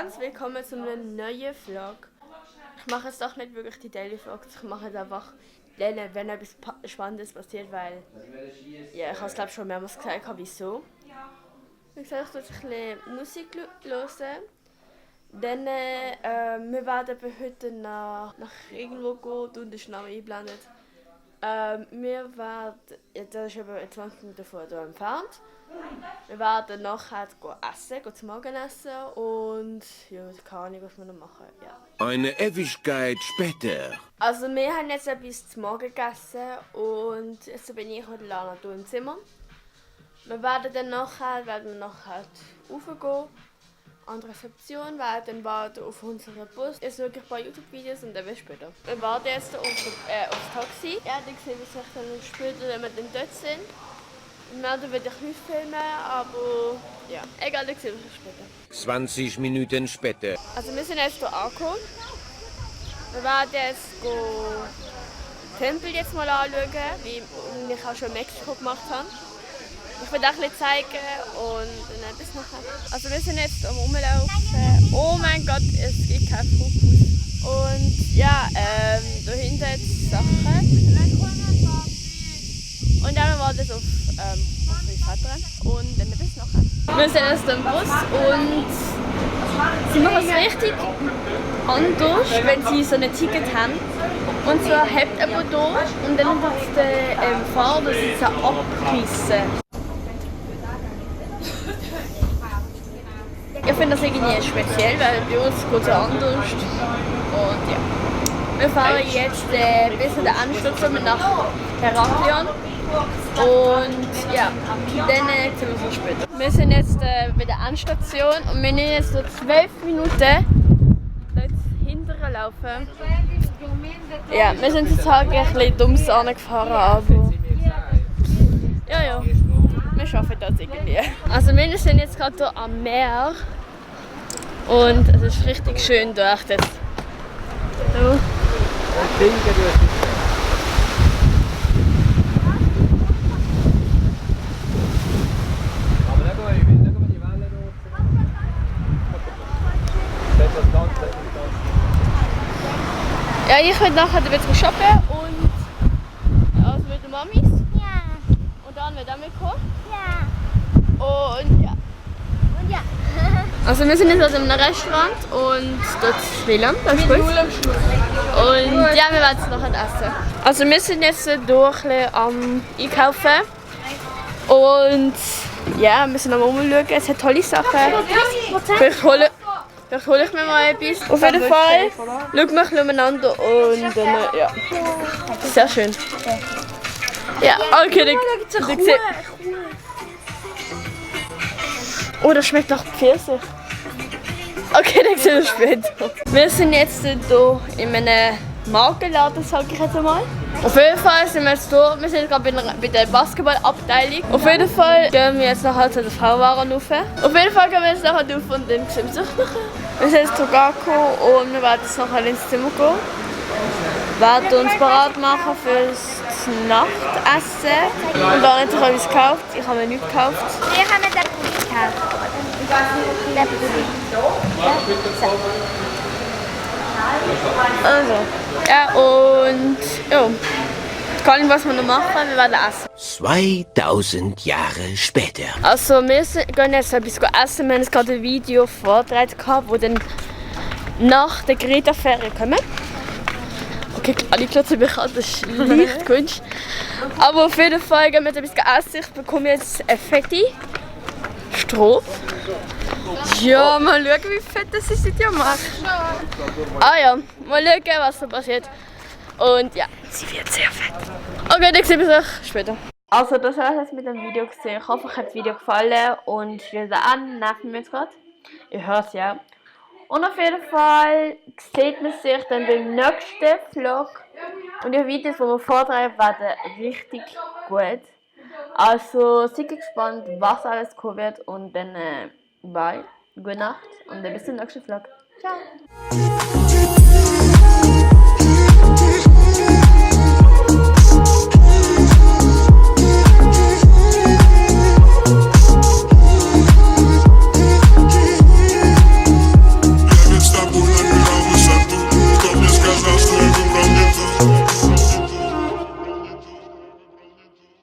ganz willkommen zu einem neuen Vlog. Ich mache jetzt doch nicht wirklich die Daily Vlogs, ich mache jetzt einfach denen, wenn etwas Spannendes passiert, weil ja, ich habe es glaube schon mehrmals gesagt, wieso. Wie gesagt, ich ein bisschen Musik hören. Dann wir werden heute nach irgendwo gehen und das ist noch eingeblendet. Wir werden, das ist eben 20 Minuten von hier entfernt. Wir werden nachher essen, zum Morgenessen und ja, keine Ahnung, was wir noch machen. Ja. Eine Ewigkeit später. Also wir haben jetzt etwas zum Morgen gegessen und jetzt bin ich und Lana hier im Zimmer. Wir werden dann nachher raufgehen an die Rezeption, werden warten auf unseren Bus. Jetzt schaue ich ein paar YouTube-Videos und dann bis später. Wir warten jetzt aufs Taxi. Ja, dann sehen wir sich dann später, wenn wir dann dort sind. Dann werde ich nicht filmen, aber ja, egal, dann sehen wir uns später. 20 Minuten später. Also wir sind jetzt hier angekommen. Wir werden jetzt den Tempel jetzt mal anschauen, wie ich auch schon in Mexiko gemacht habe. Ich werde auch ein bisschen zeigen und dann bis nachher. Also wir sind jetzt am Rumlaufen. Oh mein Gott, es gibt keinen Fokus. Und ja, da hinten jetzt Sachen. Und dann war das auf meinen Vater und dann bis nachher. Wir sind jetzt im Bus und sie machen es richtig anders, wenn sie so ein Ticket haben. Und zwar hebt jemand da und dann wird der Fahrer das so abgerissen. Ich finde das irgendwie speziell, weil bei uns geht es anders. Und ja. Wir fahren jetzt bis in der Endstation nach Heraklion. Und ja, dann sehen wir uns später. Wir sind jetzt bei der Endstation und wir nehmen jetzt so 12 Minuten dort hinterher laufen. Ja, wir sind sozusagen ein bisschen dummes angefahren, aber ja, wir schaffen das irgendwie. Also wir sind jetzt gerade hier am Meer und es ist richtig schön durch das. So. Ja, ich werde nachher ein bisschen shoppen und also mit den Mamis. Ja. Und dann wird auch mitkommen. Ja. Und ja. Und ja. Also wir sind jetzt also in einem Restaurant und dort ist WLAN, das ist gut. Und ja, wir werden es nachher essen. Also wir sind jetzt hier ein bisschen am Einkaufen. Und ja, wir sind am Rumschauen, es hat tolle Sachen. Vielleicht hole ich mir mal etwas. Auf jeden Fall schauen wir ein bisschen umeinander und dann, ja. Sehr schön. Ja, okay, dann seht. Oh, das schmeckt nach Pfirsich. Okay, dann sehen wir später. Wir sind jetzt hier in einem Markenladen, sage ich jetzt einmal. Auf jeden Fall sind wir jetzt hier. Wir sind gerade bei der Basketballabteilung. Auf jeden Fall gehen wir jetzt nachher zu den Frauenwaren rauf. Auf jeden Fall gehen wir jetzt nachher rauf und dann sehen wir uns nachher. Wir sind jetzt zu Gako und wir werden jetzt nachher ins Zimmer gehen. Wir werden uns bereit machen fürs Nachtessen. Und da habe ich etwas gekauft. Ich habe mir nichts gekauft. Wir haben den Pulli gekauft. Den Pulli. Also, ja und ja. Kann ich was wir noch machen? Wir werden essen. 2000 Jahre später. Also wir gehen jetzt etwas essen. Wir haben jetzt gerade ein Video vorbereitet, wo dann nach der Greta-Ferien kommen. Okay, alle klotzen mich an, das ist leicht Kunst. Aber auf jeden Fall gehen wir jetzt etwas essen. Ich bekomme jetzt ein Fetti. Stroh. Ja, mal schauen, wie fett das ist, ja macht. Ah ja, mal schauen, was da passiert. Und ja, sie wird sehr fett. Okay, dann sehen wir uns später. Also das war es mit dem Video gesehen. Ich hoffe, euch hat das Video gefallen und schließt an, nerven wir jetzt gerade. Ihr hört es ja. Und auf jeden Fall sieht man sich dann beim nächsten Vlog. Und die Videos, die wir vortragen, werden richtig gut. Also seid gespannt, was alles kommen wird. Und dann bye, gute Nacht und dann bis zum nächsten Vlog. Ciao!